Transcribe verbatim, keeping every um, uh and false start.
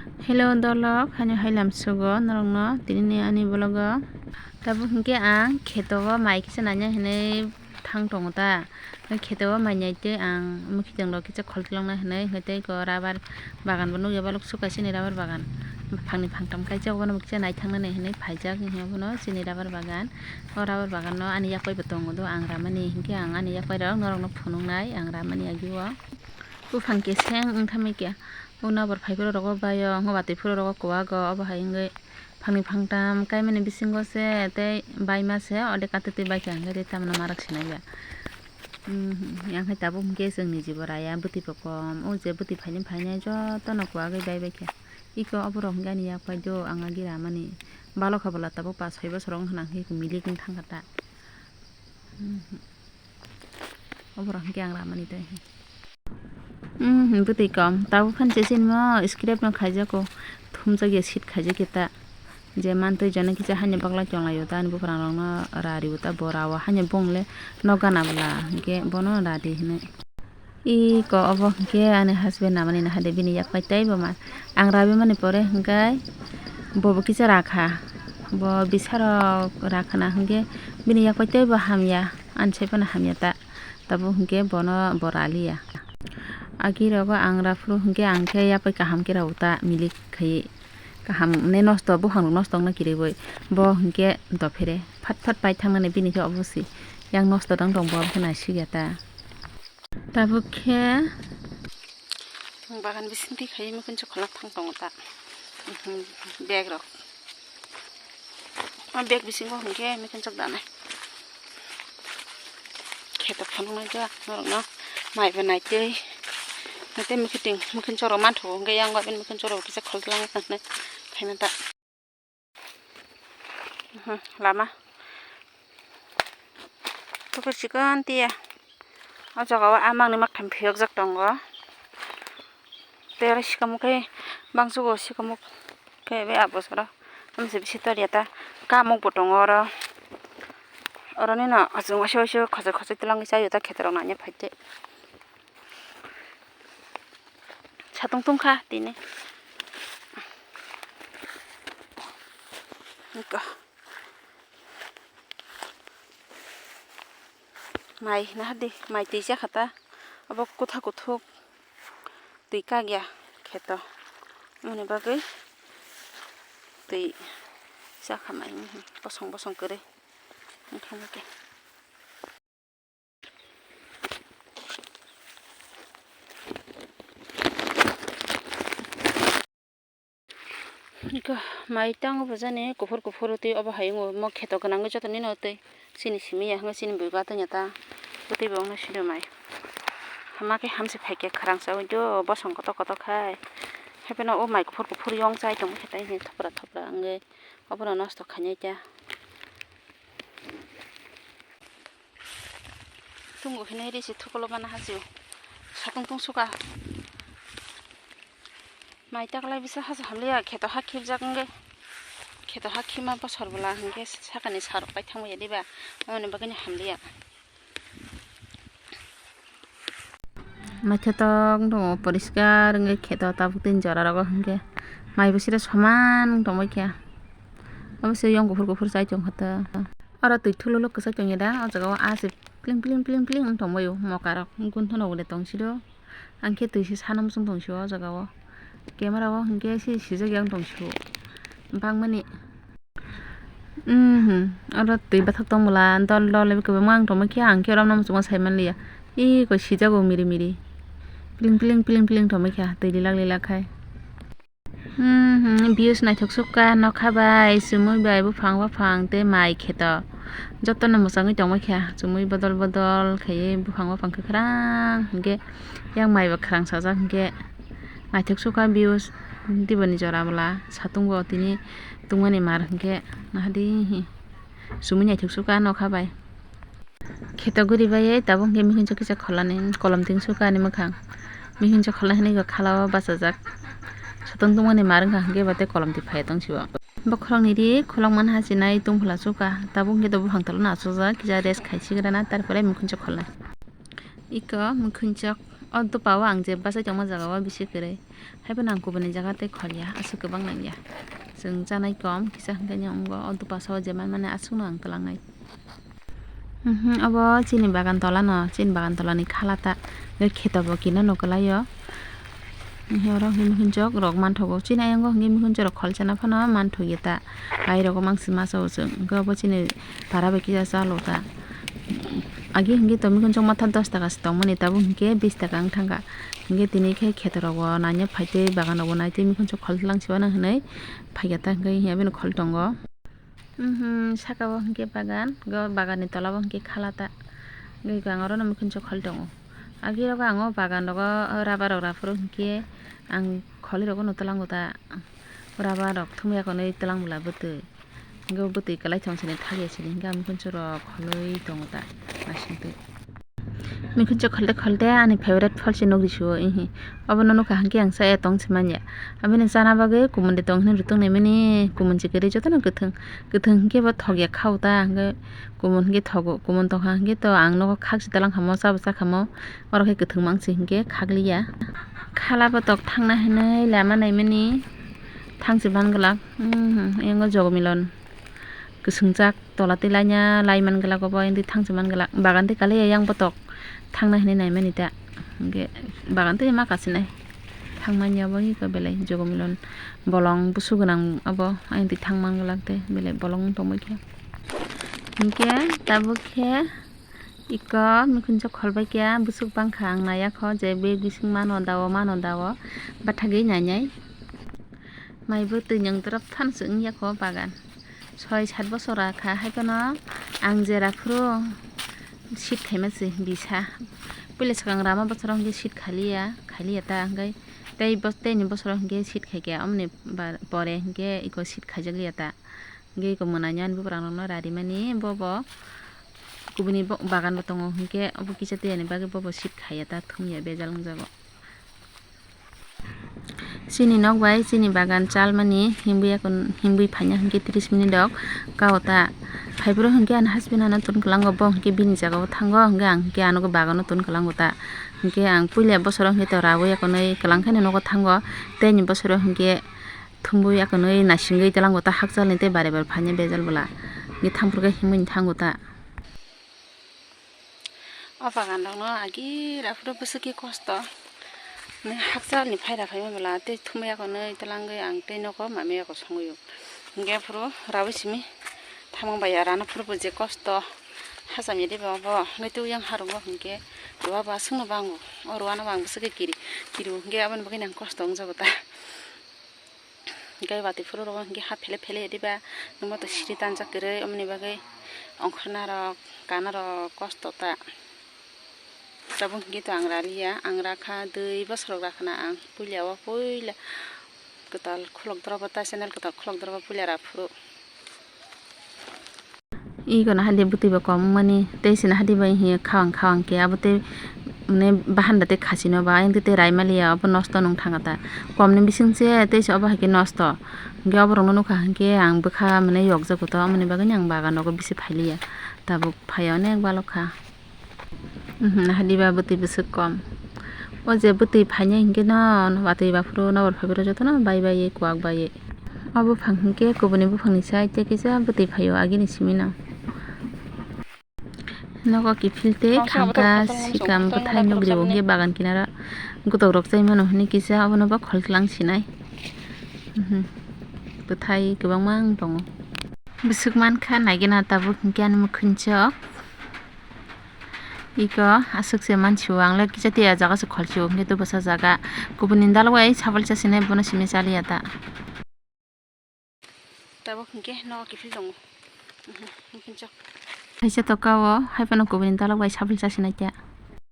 Hello dolok, haino hailam sugo norokno tinini ani vlog o. Tabuk hinkhe ang kheto o mai kisa naina hinwi thang tongo ta. Kheto o mai naitwi ang mwkhitwng rok kisa khol twlangna hinwi, hinkhe tei eko rubber bagan bo nukya, balok sukha chini rubber bagan. Phangni phangtham kaijak, obono bo kisa naithangna hinwi phaijak, hinkhe obono chini rubber bagan. O rubber bagan no ani yakwai bo tongo do, ang ramani, hinkhe ang ani yakwai rok norokno phunuknai, ang ramani agi o. Buphang keseng wngthamikhe, o nabor phaiphuru rogo baio, wngkha watwi phuru rogo kuwago, obo hai wngwi phangni phangtam kaimani bisingo se tei baima se, ode katwtwi baikha, hinkhe tei tamno marak sinai ba. Yang hai tabuk hinkhe chwngni jibo raya, bwtwi bo kom, o je bwtwi phaini phainai jotono kuwagwi bai baikha. Iko oborok hinkhe ani yak paio, ang agi ramani. Balokha bola tabuk pas soi bosor wng khna hinkhe milik wng thangkha ta. Oborok hinkhe ang ramani tei. Bwtwi kom tabuk phan se sinimo scrap no khaijago, thumjakya seat khaijakya ta. Je mantwi jani kisa haino baglai tonglaio ta, ani bwprangrokno raribo ta, bo rao haino bongni le nok gana bwla hinkhe bono radi hinwi. Iko obo hinkhe ani husband namani naha de, bini yak pai tei bo ma ang rabi mani pore hinkhe bobo kisa rakha, bo bisarok rakhana hinkhe bini yak pai tei bo hamya, ani sai phano hamya ta, tabuk hinkhe bono bo raliya. Agi rogo ang raphuru hinkhe ang khe yapai kaham khe rao ta milik khai kaham ne nosto, buphang rok nosto wngna kiriwi bo hinkhe dophere phat phat pai thangnani, bini khe obo se yang nosto dang tong bo, abo khe naisikya ta. Tabuk khe bagan bisingtwi khai mikhunsuk khwlak thang tongo ta, bag rok. O bag bisingo hinkhe mikhunsuk danai. Kheto phunuknai khe norokno mai bo naitwi. Naitwi mikhuting, mikhunsuk rok manthogo hinkhe yang bai bini mikhunsuk rok kisa khol twlang thangnai phaima ta. Lama. Tukur chikon tiya. O jaga o amangni maktham phiyokjak tongo. Tei oro sikamuk khe bangsugo, sikamuk khe be abo soro. Tamo se bisi toriya ta. Kamuk bo tongo oro. Oro nino achung waisa waisa khosoi khosoi twlangwi chaio ta khetorok nanya phaite. Satung tungkha tini. Mai nahadi, mai twi chakha ta. Abo kutha kuthuk twi kagya kheto. Moni bagwi twi chakha mai bosong bosong kwrwi. Wngkha khe. Iko mai tango bo jani kuphur kuphur twi obo hai wngo, mo kheto gwnangwi joto nini twi chini simi ya hwnwi chini buigo atwng ya ta. Bwtwi bo wngna sidi mai. Hama khe hamsi phaikhe khwrang chaui do bosong kotor kotor khai. Haiphano o mai kuphur kuphur yong chai tongma khe tai thopra thopra wngwi obono nosto khainai ta. Tungo hinwi risi thukulo mana hachio. Satung tung suka. Mai taklai bisa hasa hamliya kheto ha khibjak wngwi. Kheto ha khima bosor bwla hwnkhe sakani sarok pai thangmaya diba. Aboni bagwino hamliya. Naithotok wng tongo, poriskar wngwi kheto tabuk tini jora rogo hwnkhe. Mai bo siro soman wng tongbai kha. Obo se yong kuphur kuphur chai tongkha ta. Oro twi thululuk kwchai tongya da, o jaga o ah se pling pling pling pling wng tongbaio mokarok, gunthano bo de tong siro. Ang khe twi se sana muchung tong sio o jaga o. Camera o hwnkhe se sijak ya wng tong sio. Bangmani. Mhm, oro twi bathak tong bwla dol dol ebo kwbangma wng tongma khe ang khe oro no muchungo sai manliya. Ih, koi sijago miri miri. Pling pling pling pling tongma khe twi lilak lilak khai. Hmm, hmm, views naithok sukha nokha bai, chumui bai, buphang baphang tei mai kheto. Jotono mwchangwi tongma khe, chumui bodol bodol khaiwi buphang baphang kwkhwrang hinkhe, yang mai bo khwrang sajak hinkhe, naithok sukha views, diboni jora bwla, satung bo tini tungmani mar hinkhe, nahadi hi, chumui naithok sukha nokha bai. Kheto guri bai tabuk hwnkhe mikhunsok kisa kholani kolom tin sukha ani mwkhang. Mikhunsok kholai hinwi khalao bachajak. Satung tungmani mar wngkha hwnkhe bo tei kolom tin phaiya tong sio. Bokhorokni ri khulokmani hachinai tungphla sukha. Tabuk hwnkhe to buphang tolno achukjak kisa rest khai sigrana, tarpore mikhunsok kholnai. Iko mikhunsok O dopao ang je bachai tongma jaga o bisi kwrwi. Haiphano ang kubuni jaga tei khol ya, aswk kwbang nang ya. Chwng chanai kom, kisa hwnkhe ni wngo, o dopa sao je man mani aswkno ang twlangnai. Mhm, obo chini bagan tola no, chini bagan tola ni khala ta, kheto bo kino no kwlai o. Mhm, oro hwnwi mikhunjok rok manthogo, chini ayang o hwnwi mikhunjok rok khol chana phano manthogo ta, bai rogo mangsi masa o chwng, hwnkhe obo chini para bai kisa chalo ta. Agi hwnkhe to mikhunjok matha dos taka se tongmani, tabuk hwnkhe bis taka wng thangkha. Hwnkhe tini khe kheto rogo naina phai tei bagan rogo nai tei mikhunjok khol tlang se uanw hwnwi phaikha ta, hwnkhe aboni khol tongo. Mhm, saka o hwnkhe bagan, go bagan ni tola o hwnkhe khala ta. Hwnkhe ang oro no mikhunjok khol tongo. Agi rogo ang o bagan rogo rubber rok raphuru hwnkhe ang kholi rogo no twlango ta. Rubber rok thumya konwi twlang bwla bwtwi. Hwnkhe bwtwi kwlai thong sini thagya sini hwnkhe ang mikhunjok rok kholwi tongo ta naisingtwi. Mikhunjok kholte kholte ani favorite phol se nukri sio, ihi. Obono nukha hwnkhe ang chaya tong se manya. Aboni chana bagwi kumun de tong hwnwi rwtwk naimani, kumun se kwrwi jotono kwthwng. Kwthwng hwnkhe bo thok ya khao ta, hwnkhe kumun hwnkhe thogo. Kumun tongkha hwnkhe to ang nogo khak se twlang khamo, chabo cha khamo. Oro khe kwthwng mang se hwnkhe khakliya. Khala botok thangna hwnwi lama naimani thang se man glak. Mhm, yango jogomilon kwswngjak. Tola tei laina lai man glak obo, hindi thang se man glak. Bagan tei kaliya yang botok thangna hinwi naimani ta. Hwnkhe bagan tei ma kasinai thangmani obo, iko belai jogomilon bolong busu gwnang obo, hindi thang man glak tei belai bolong tongbai khe. Hwnkhe tabuk khe iko mikhunjok kholbai khe busuk bangkha, ang naiya kho je be bising mano dao, mano dao, bathagwi nainai. Mai bwtwi nwng torop thansa wngya kho bagan. Soi sat bosor kha, haiphano ang jera phuru seed khaima se bisa. Puila swkang rama bosoro hwnkhe seed khaliya, khaliya ta hwnkhe tei bos-, teini bosoro hwnkhe seed khaikha, omoni ba-, pore hwnkhe iko seed khaijakliya ta. Hwnkhe iko mwnani ani bwbarangrokno rarimani bobo kubuni bo-, bagan bo tongo hwnkhe obo kisa tei ani bagwi bobo seed khaiya ta, thumya bejal wngjago. Chini nok bai chini bagan chalmani himbwi akon, himbwi phaina hwnkhe tris minute rok kao ta. Phaiphuru hwnkhe ani husband ano tun kwlango, bo hwnkhe bini jaga o thango, hwnkhe ang hwnkhe ano bagano tun kwlango ta. Hwnkhe ang puila bosoro hwnkhe to raui akonwi kwlangkhe nogo thango, teini bosoro hwnkhe thumbui akonwi naisingwi twlango ta, hakchalni tei bare bare phaina bejal bwla. Hwnkhe thamphuru khe himbwini thango ta. O bagan rokno agi raphuru bwswk khe kosto. Nini hakchalni phaira phaima bwla tei thumui akonwi twlangwi ang tei nogo mami ako songwi o. Hwnkhe aphuru raui simi thamung bai ya rana phuru bo je kosto hacham ya diba obo hwnkhe tei yang harungo hwnkhe rua bo aswkno bango. O ruano bo ang bwswk khe kiri, kiri o hwnkhe aboni bagwi nang kosto wngjago ta. Hwnkhe watwi phuru rogo hwnkhe ha phele phele ya diba, nwngma to siri tanjak kwrwi, omoni bagwi ongkhorna rok, kana rok kosto ta. Tabuk hwnkhe to ang raliya, ang rakha dui bosor rok rakhana ang puila o, puila kwtal khulok dorobo ta, channel kwtal khulok dorobo puila raphuru. Ego no hadi bwtwi bo kom wngmani, tei sini hadi bai hiya khawang khawang khe abo tei, mane, bahan da tei khasi no ba, ayang tei rai maliya, abo nosto nung thanga ta. Kom ni bising se tei se obo hai khe nosto. Hwnkhe obo rok no nukha hwnkhe ang bwkha, mane, yokjago to, aboni bagwi ni ang bagan rogo bisi phailiya. Tabuk phaiya onek balok kha. Mhm, hadiba bwtwi bwswk kom. O je bwtwi phainai hinkhe no watwi baphuru nobor phaiphuru jotono bai bai ye kuak bai ye. O buphang hinkhe kubuni buphangni side tei kisa bwtwi phaio agini simi no. Nogo kiphil tei khangka sikam bwthai nugri o hinkhe bagan kinaro gotok rok chai mano hinwi kisa obono bo khol tlang sinai. Mhm. Bwthai kwbangma wng tongo. Bwswk mankha naigena tabuk hinkhe ani mwkhwinchok. Iko aswk se mansi o, ang le kisa tei a jaga se kholsi o, hinkhe to bwsa jaga kubuni dalwk bai sabul chasinai bono simi chaliya ta. Tabuk hinkhe nogo kiphil tongo. Mhm, mwkhwinchok. Kaisa toka o, hai phano kubuni dalwk bai sabul chasinai ta.